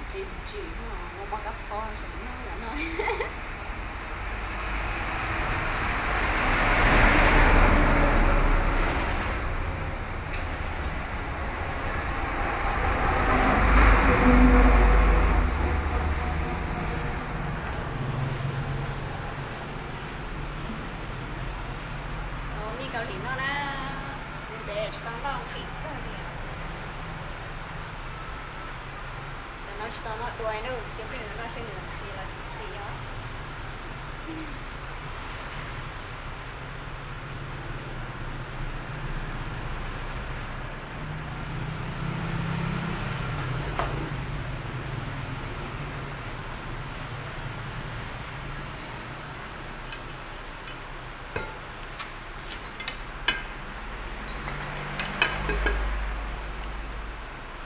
Tsis tsim no, ua poj kab phob tseem noj lawm no. Ua mij Kaus Lim noj na, ntev ntev tsis tau noj nqhis kawg li. Tam no tsis tau noj dua na, cia peb noj seb nws xis los tsis xis os.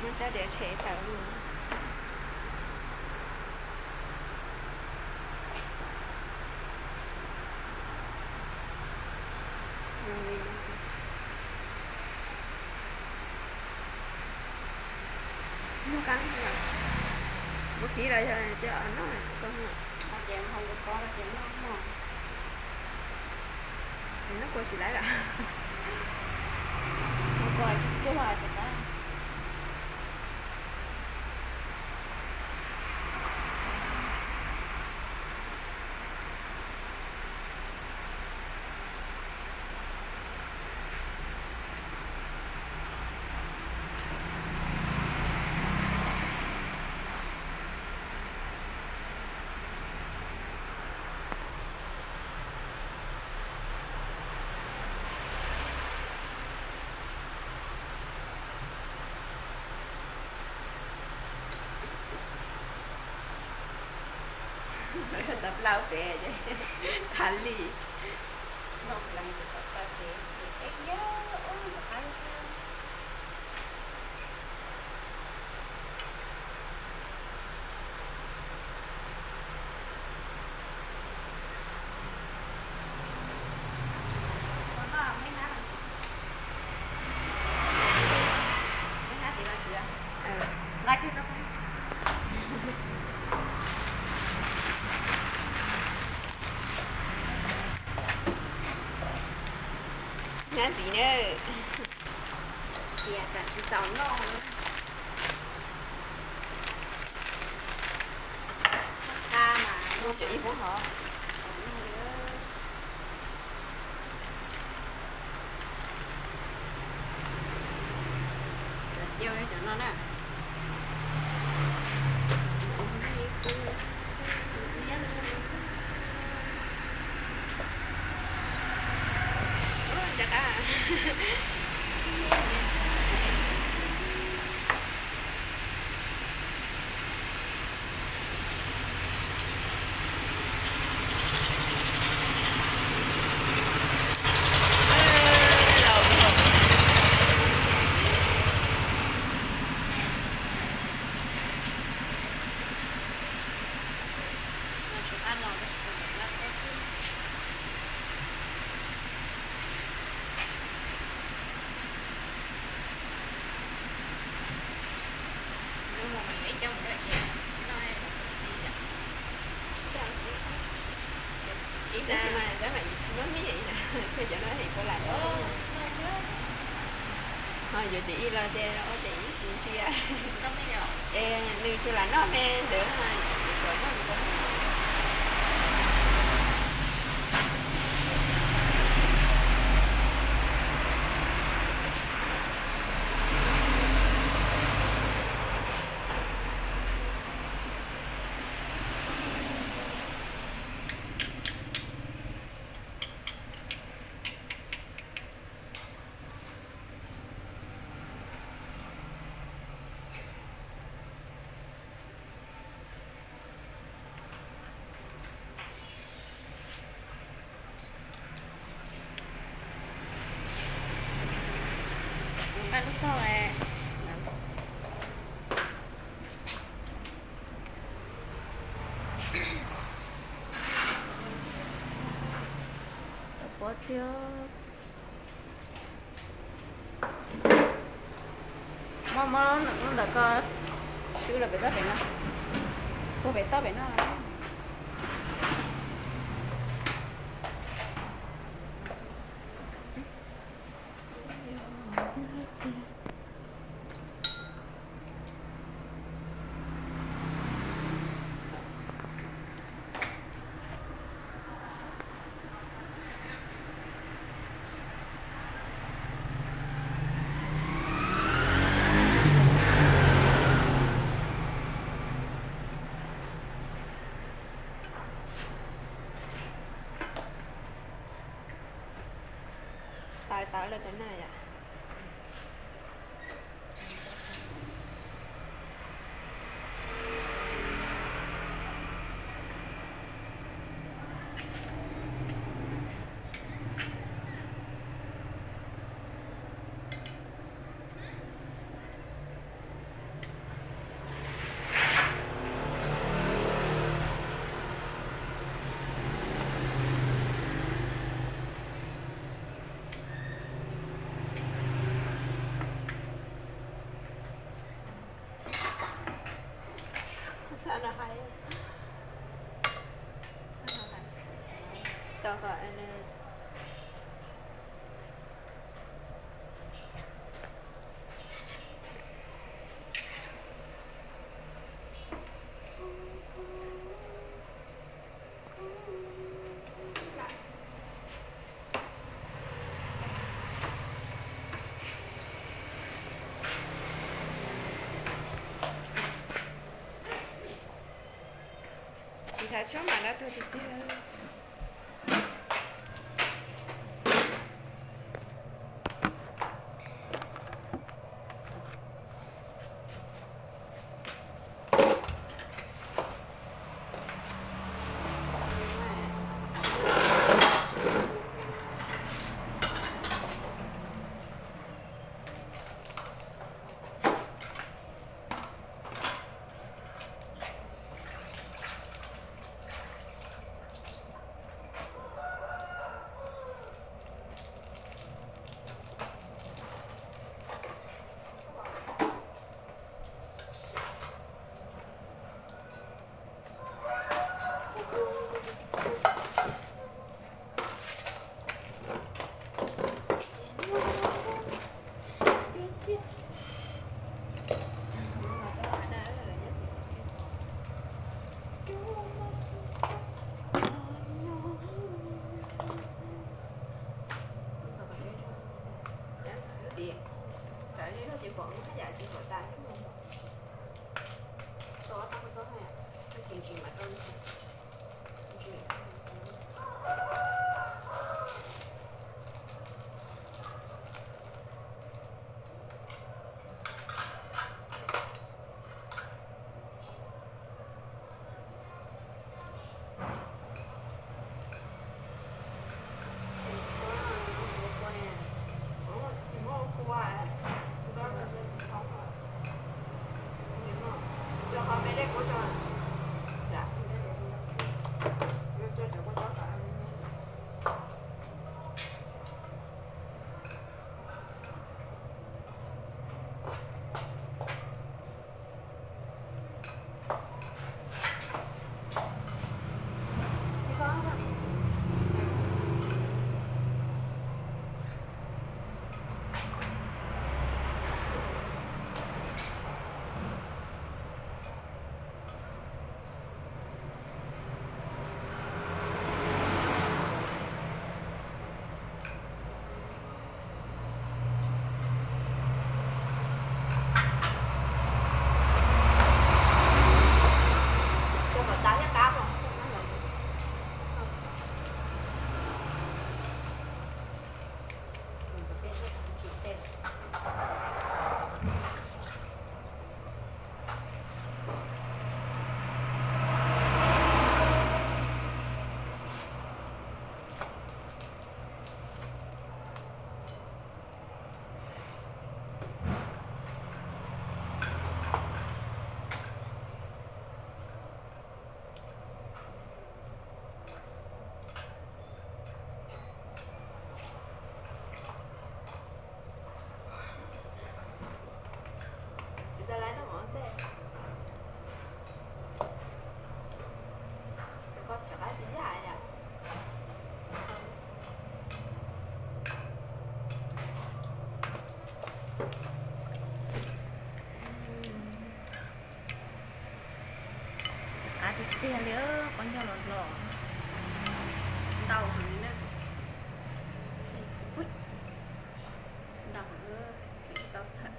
Muab tsab diav tshem tawm. Muaj qab, ua kib los yog coj noj ko. Ces hau ko ko ces noj mog. Noj kua tsis laib lawm. Noj kua tsuag tsis qab. Tawv plaub pem ces thav li. Noj lees tawv plaub pem ces peb yawg ua qab. Nab ntxiv na. Cia tsam tsis txaus noj. Qab mas muaj cov ib hmoob hov. Cov no na. Ua, nco qab. Ib tab sis mas tab mam tsis muab mij, tshuav cov no heev puas lam. Ho yuav cov ib los ces ua ces ib tsis ntsia. Es nws tsuas lam noj me ntawd mas yuav kom noj. Lub tog, puab tiag. Muab, muab lub ntawm ko swb rau pem toj pem no, puag pem toj pem no. Tawv tawv lawm na yom. Tsis tau tshuab mas dab tuag tiag tiag. Yog li, qhov ncauj los los ntau heev li na. Ntau heev, tau tham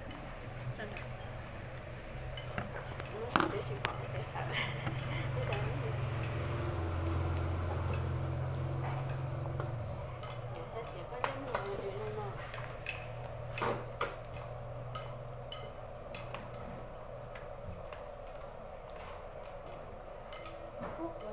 rau nram. Peb tsis pom peb fawm. Txiav koj coj mus ua li no. Ub, kuv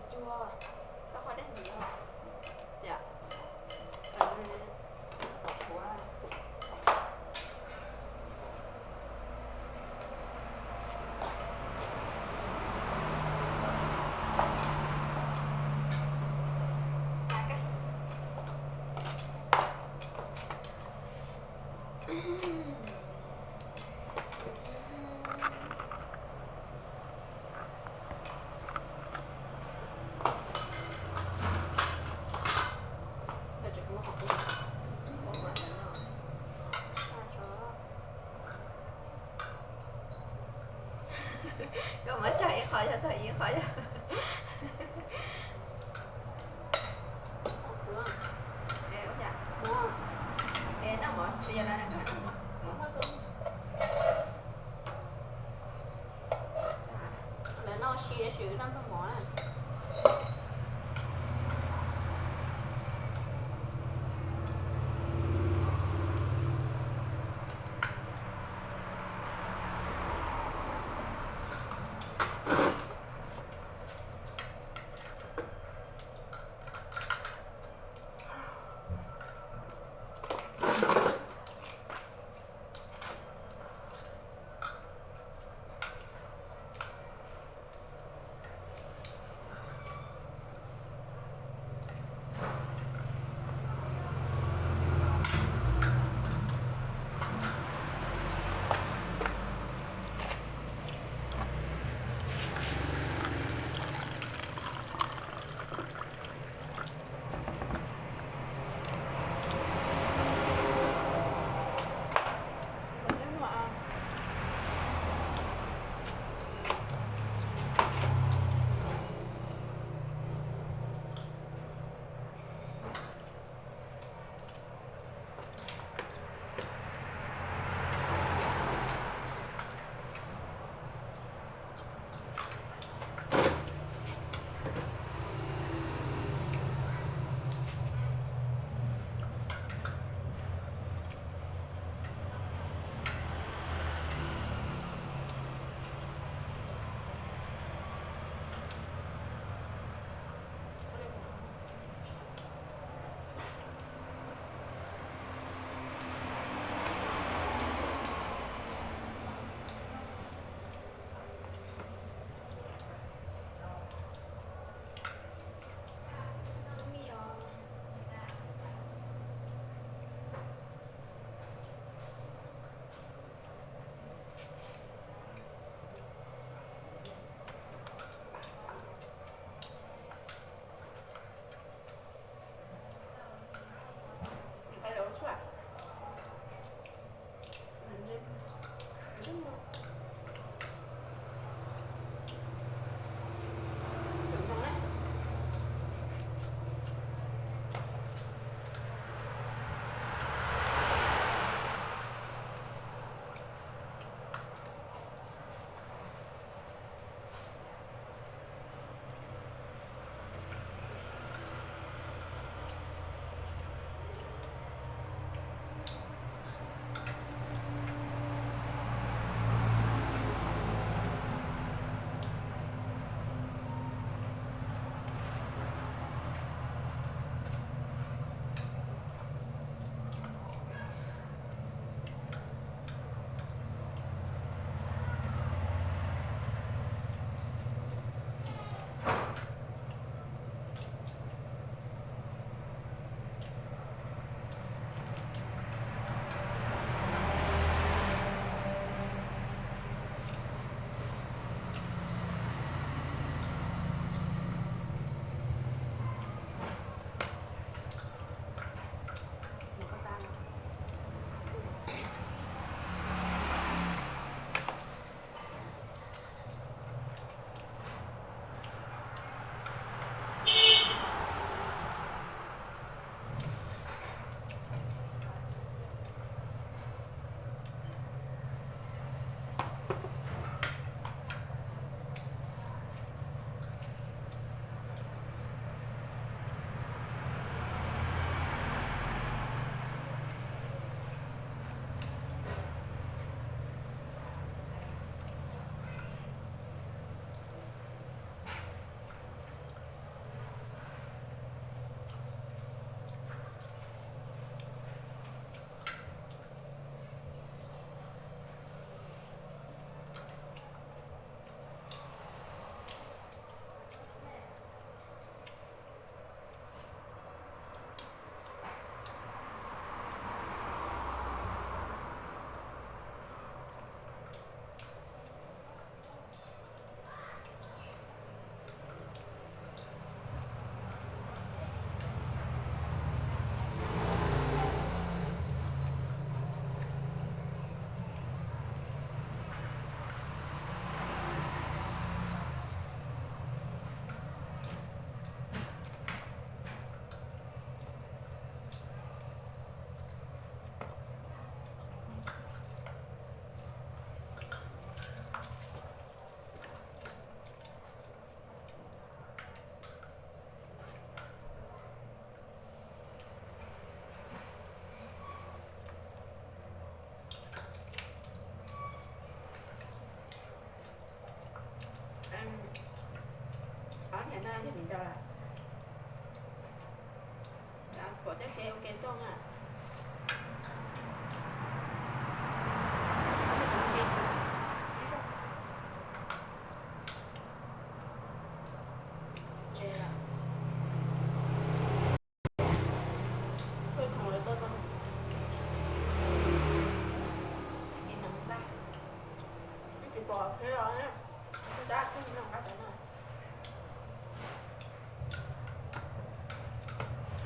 Kom tej tsev ua ke tuaj na.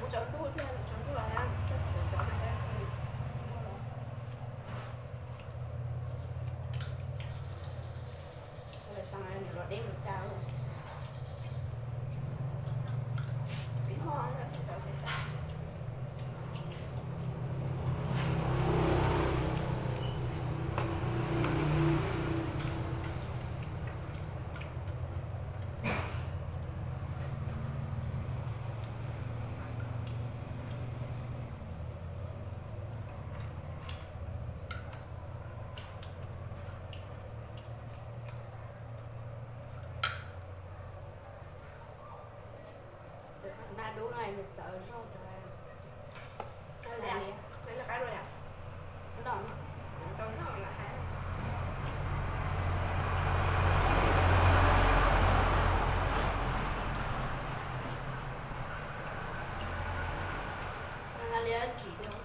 Mus tsaus ntuj thiab, tsaus ntuj los na, tsaus ntuj los na. Ua xav nws los deb mus cas. Ib hmo tau tau. Cov naj dub no nws txawv zog cov. Noj, tau noj lawm hais. Noj li tsis dua.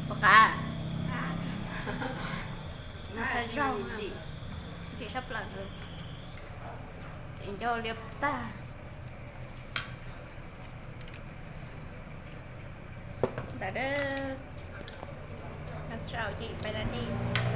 Puas qab? Noj thawj zaug, ntsim sab plaws, ces nco liab tag. Ntawd, noj tsau ces pais da dej.